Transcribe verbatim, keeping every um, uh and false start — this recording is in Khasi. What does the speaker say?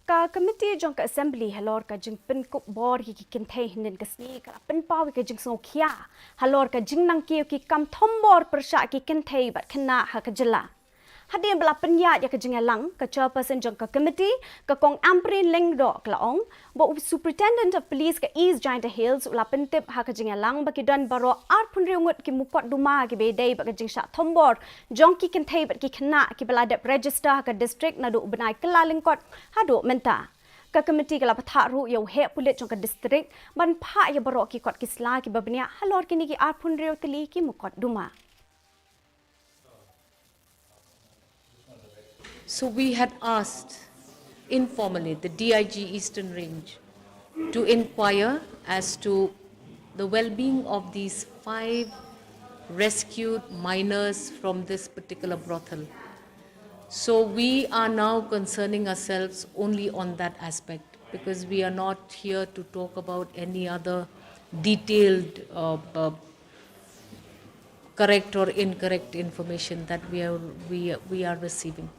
Ka Committee jong ka Assembly halor ka jingpynkup bor ïa ki kynthei hynnin ka sngi ka la pynpaw ïa ka jingsngewkhia halor ka jingnang kiew ki kam thombor pyrshah ki kynthei bad khynnah ha ka jylla. Hadien ba la pynïaid ïa ka jingïalang, ka Chairperson jong ka Committee, ka Kong Ampareen Lyngdoh ka la ong ba u Superintendent of Police ka East Jaintia Hills u la pyntip ha ka jingïalang ba ki don baroh arphew hynriew ngut ki mukotduma kiba ïadei bad ka jingshah thombor jong ki kynthei bad ki khynnah kiba la dep register ha ka district naduh u bnai Kyllalyngkot haduh mynta. Ka Committee ka la bthah ruh ïa u heh pulit jong ka district ban phah ïa baroh ki kot ki sla kiba bniah halor kine ki arphew hynriew tylli ki mukotduma. So we had asked informally the D I G Eastern Range to inquire as to the well-being of these five rescued minors from this particular brothel. So we are now concerning ourselves only on that aspect, because we are not here to talk about any other detailed uh, uh, correct or incorrect information that we are, we, we are receiving.